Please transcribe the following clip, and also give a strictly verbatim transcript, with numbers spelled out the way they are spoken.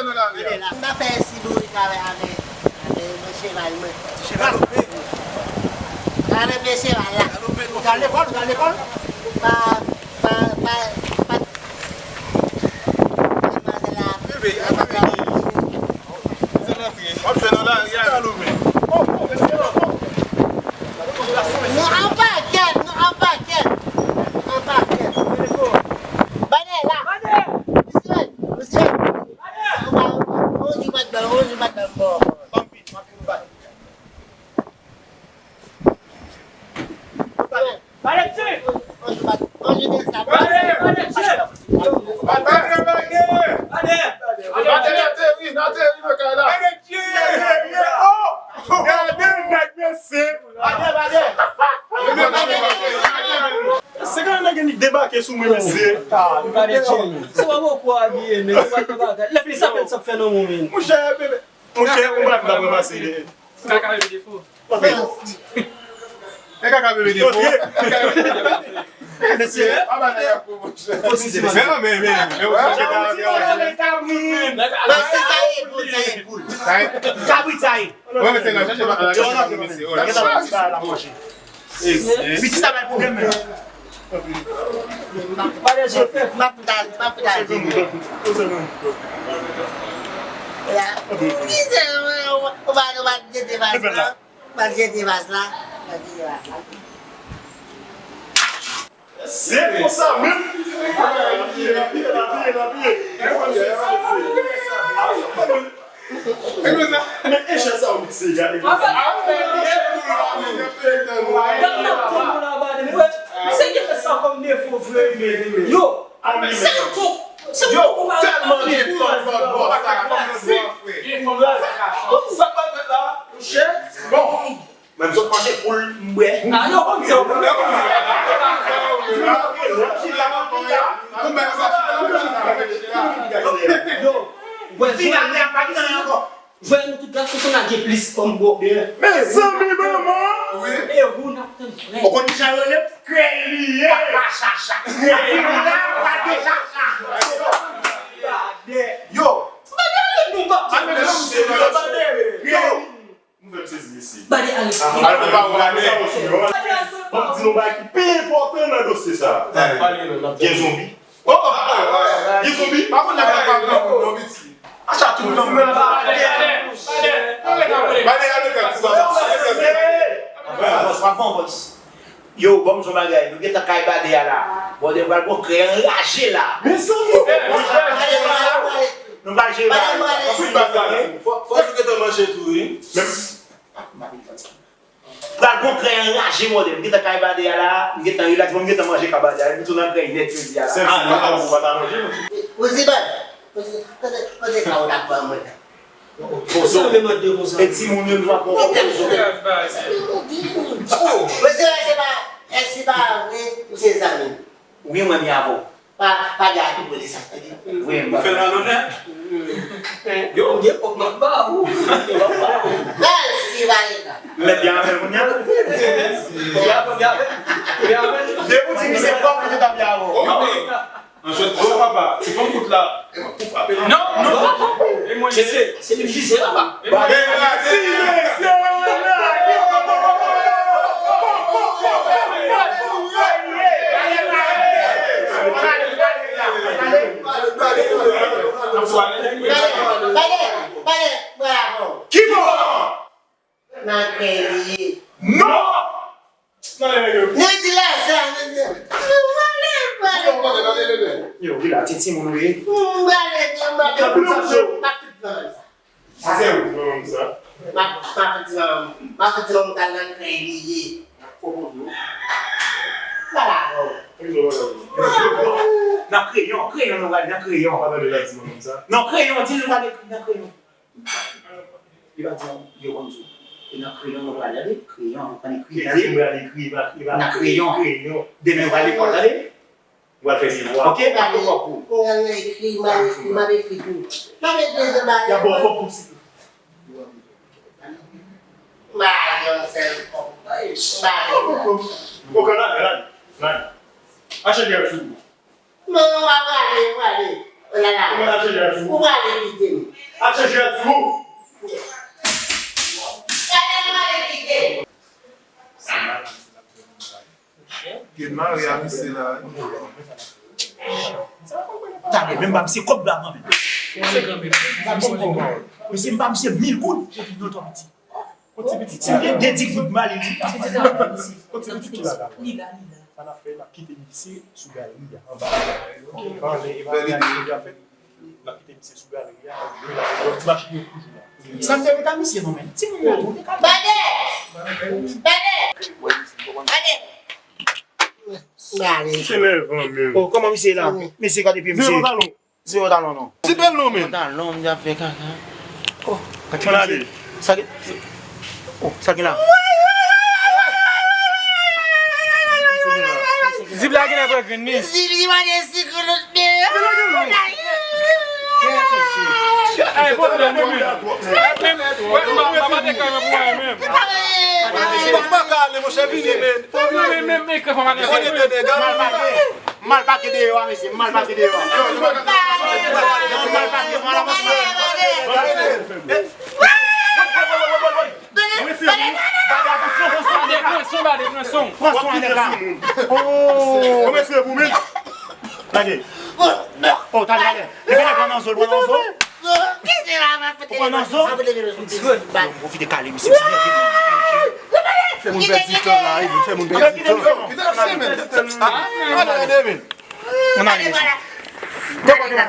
Gade la, m ta fè si nou travay avè, avè yon cheval mwen. Cheval ou pè? Avè men cheval la. Ou t al lekòl, ou t al lekòl? Pa, pa, pa, pa, mademoiselle la. Bebe, a pa vini. Se nan tren. W ap jwenn nan lari a. Cheval ou pè? Nou anpakèt, nou anpakèt. Anpakèt. Bande la. Bande. Misye, misye. Bande. Yon jou bat ban, yon jou bat ban, bon. Gade nèg mesye. Se kan nèg li debake sou mwen mesye. Se pa bon kou abiye men, se pa bon bagay. Lè fini sa pèt sa fè nan mwen men. Monchè, bebe. Monchè, ou pa vin apre pase. Kaka bebe defo. Ok. E kaka bebe defo. Mesye, pa ba nèg ap pwomosyon. Men non, men, men, men, ou chèche ta. Sa ye poul, sa ye poul. Kabrit sa ye. Wè, mesye, nan chèche pa la mesye. Oh, la. Piti sa bay pwoblèm men. M ap, m ap, m ap, m ap, m ap, ou pa, ou pa jete vas la. Ou pa jete vas la. Ou pa jete vas la. Se konsa menm. Men echèl sa w mikse gade. Yo, se yon kou, se yon kou pa tèlman gen fòs, fòs, fòs. Sa k pral fèt la? Monchè. Bon. Menm sot manje poul m bwè. A, yo konn sa, yo konn sa. Yo, wè, jwè nou tout gason sa gen plis fanm bò. Mezanmi, manman! Wi. E ou n ap tann frè. Ou konn kijan yo rele? Krèy li ye. Pa chacha. Krèy li la, pa de chacha. Yo. Yo. Nou fè m sezi, mesye. Bade Alex. Al pou pa ou gade. Ban m di nou bagay ki pi enpòtan nan dosye sa a. Gen zonbi. Oh, oh, oh, oh. Gen zonbi. Pa konn nèg la pa pran pou non piti. Acha tou nan. Bade Alex, ti baba. Avan, avan, avan. Yo, ban m di w yon bagay, nou gentan kay Bade a la. Bòdè pral pran krèy anraje la. Mezanmi! Nou pral jere Bade. Fò, fò nou gentan manje tou, wi. Pral pran krèy anraje, bòdè. Nou gentan kay Bade a la, nou gentan rilaks, bon, nou gentan manje ka Bade a. Nou tou nan krèy nèt jodi a la. Sèl si nou pa manje, non. Oziban, kote, kote, kote ka w t ap ban mwen la? Pozo. E timoun yo, nou ap pran pozo. Mesye, se pa, èske se pa vre ou se zanmi m? Wi, mwen byen avè w. Pa, pa gen atou polis ap tande. Wi, mwen. Ou fè l malonèt? Yo, m gen kòb m ap ba ou. Mèsi, Valerian. Mèt byen avè l kounye a. Byen avè l, byen avè l. Depi w di misye pwòp, misye ta byen avè w. Anjwèt, o papa, ti fanm kout la. Ou frape l. Non, non, papa. E mwen, se, se, se li ki se papa. E mwen, se, se, Ki bò? Nan kè li ye. Non! Nan di la sa, nou di, nou vale, vale. Yo, wi la, ti timoun ou ye. M vale, m vale. M ap tout nan sa. Sa se ou, ti manman m sa. M ap, m ap di manman m. M ap di manman m t al nan kè li ye. Vale avè w. Nan kreyon, kreyon nou vale, nan kreyon. Pa tande la, ti manman m sa. Non, kreyon, di nou vale ekri nan kreyon. Li pa di yo konn sou. E nan kreyon nou pral gade, kreyon, nou konn ekri, tande. Nan kreyon. Demen nou pral lekòl, tande. Nou pral fè devwa. Ok, m ap pran kòb pou ou. M ap ekri, m ap ekri, m ap ekri tou. M ap ekri tou, ba. Y ap ba w kòb pou si. M ap yon sèl kòb. M ap ekri. Ok, la, la, la. Achte gèt sou ou. Non, non, pa prale, prale. Olala. Ou prale kite m. Al chèche jwèt sou ou. Gen mari a misye la, wi. Tande, menm pa misye kòb la, mwen menm. Misye pa misye mil goud, epi nou twa piti. Ti gen de ti goud mal, li di. Li la, li la. Sa n ap fè, n ap kite misye sou galeri a, anba. Anlè evalyasyon ki ap fèt, n ap kite misye sou galeri a, yon ti machin yo toujou la. Sa m te ret a misye non, men. Timoun yo tou, te ka. Tande! Tande! Tande! Se nèvan menm. Oh, kòman misye la? Misye gade pye misye. Di pantalon. Di pantalon non. Ti bèl non, men. Pantalon, m ap fè kaka. Oh, gade misye. Sa ki, oh, sa ki la? Zip la genlè pran grenn li. Zip li mande si koulout de. Ay, pwoblèm wi. Menm, menm, mwen, mwen, mwen pa te kay mwen pou mwen menm. Mwen pa ka ale, monchè, vini, men. Fò vini, men, men, men, fò vini. Fò vini, men. Mal pake deyò a, mesye, mal pake deyò a. Mal pake, mal pake. Pran swen anlè la. Oh. Gade. Oh, tande, gade. Epi lè pran nan zo, pran nan zo. Ou pran nan zo. Pwofite kale misye. Fè moun pèdi tan la, wi, fè moun pèdi tan. Kite misye, men. Gade, gade, men. Ann ale, mesye. Dekote la.